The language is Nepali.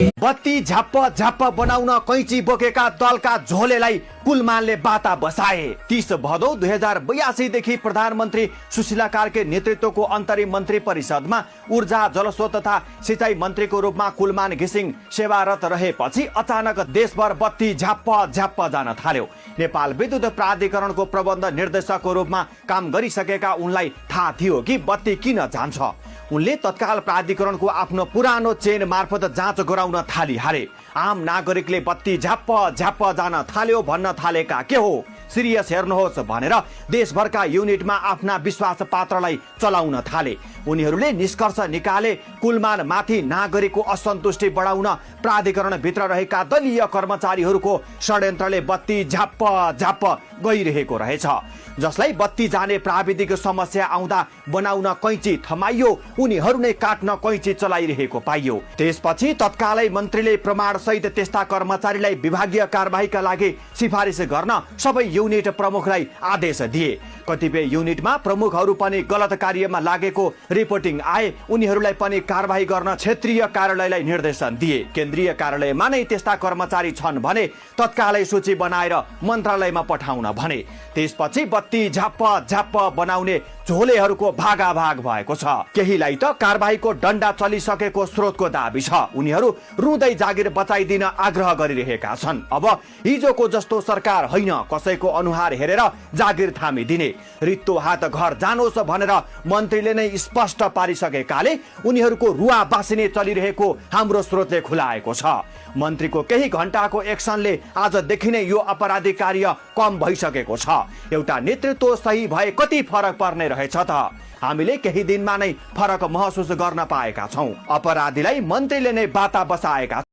बत्ती झ्याप्प झ्याप्प बनाउन कैची बोकेका दलका झोलेलाई कुलमानले बाता बसाए। 30 भदौ 2082 देखि प्रधानमन्त्री सुशीला कार्के नेतृत्वको अन्तरिम मन्त्री परिषदमा ऊर्जा जलस्रोत तथा सिंचाई मन्त्रीको रूपमा कुलमान घिसिङ सेवारत रहेपछि अचानक देशभर बत्ती झ्याप्प झ्याप्प जान थाल्यो। नेपाल विद्युत प्राधिकरणको प्रबन्ध निर्देशकको रूपमा काम गरिसकेका उनलाई थाहा थियो कि बत्ती किन जान्छ। उनले तत्काल प्राधिकरणको आफ्नो पुरानो चेन मार्फत जाँच गराउन थालिहाले। आम नागरिकले बत्ती झ्याप्प झ्याप्प जान थाल्यो भन्न थालेका के हो सिरियस हेर्नुहोस् भनेर देशभरका युनिटमा आफ्ना विश्वास पात्रलाई चलाउन थाले। उनीहरूले निष्कर्ष निकाले कुलमान माथि नागरिकको असन्तुष्टि बढाउन प्राधिकरण भित्र रहेका दलीय कर्मचारीहरूको षड्यन्त्रले बत्ती झ्याप्प झ्याप्प गइरहेको रहेछ, जसलाई बत्ती जाने प्राविधिक समस्या आउँदा बनाउन कैची थमाइयो, उनीहरू नै काट्न कैची चलाइरहेको पाइयो। त्यसपछि तत्कालै मन्त्रीले प्रमाण सहित त्यस्ता कर्मचारीलाई विभागीय कारबाहीका लागि सिफारिस गर्न सबै युनिट प्रमुखलाई आदेश दिए। कतिपय युनिटमा प्रमुखहरू पनि गलत कार्यमा लागेको रिपोर्टिङ आए। उनीहरूलाई पनि कारबाही गर्न क्षेत्रीय कार्यालयलाई निर्देशन दिए। केन्द्रीय कार्यालयमा नै त्यस्ता कर्मचारी छन् भने तत्कालै सूची बनाएर मन्त्रालयमा पठाउन भने। त्यसपछि बत्ती झ्याप्प झ्याप्प बनाउने झोलेहरूको भागाभाग भएको छ। केहीलाई त कारबाहीको डण्डा चलिसकेको स्रोतको दाबी छ। उनीहरू रुँदै जागिर बचाइदिन आग्रह गरिरहेका छन्। अब हिजोको जस्तो सरकार होइन, कसैको अनुहार हेरेर जागिर थामिदिने, रित्तो हात घर जानोस् भनेर मन्त्रीले नै स्पष्ट पारिसकेकाले उनीहरूको रुवा बासिने चलिरहेको हाम्रो स्रोतले खुलाएको छ। मन्त्रीको केही घण्टाको एक्सनले आजदेखि नै यो अपराधिक कार्य कम भइसकेको छ। एउटा नेतृत्व सही भए कति फरक पर्ने रहेछ त। हामीले केही दिनमा नै फरक महसुस गर्न पाएका छौं। अपराधीलाई मन्त्रीले नै बाता बसाएका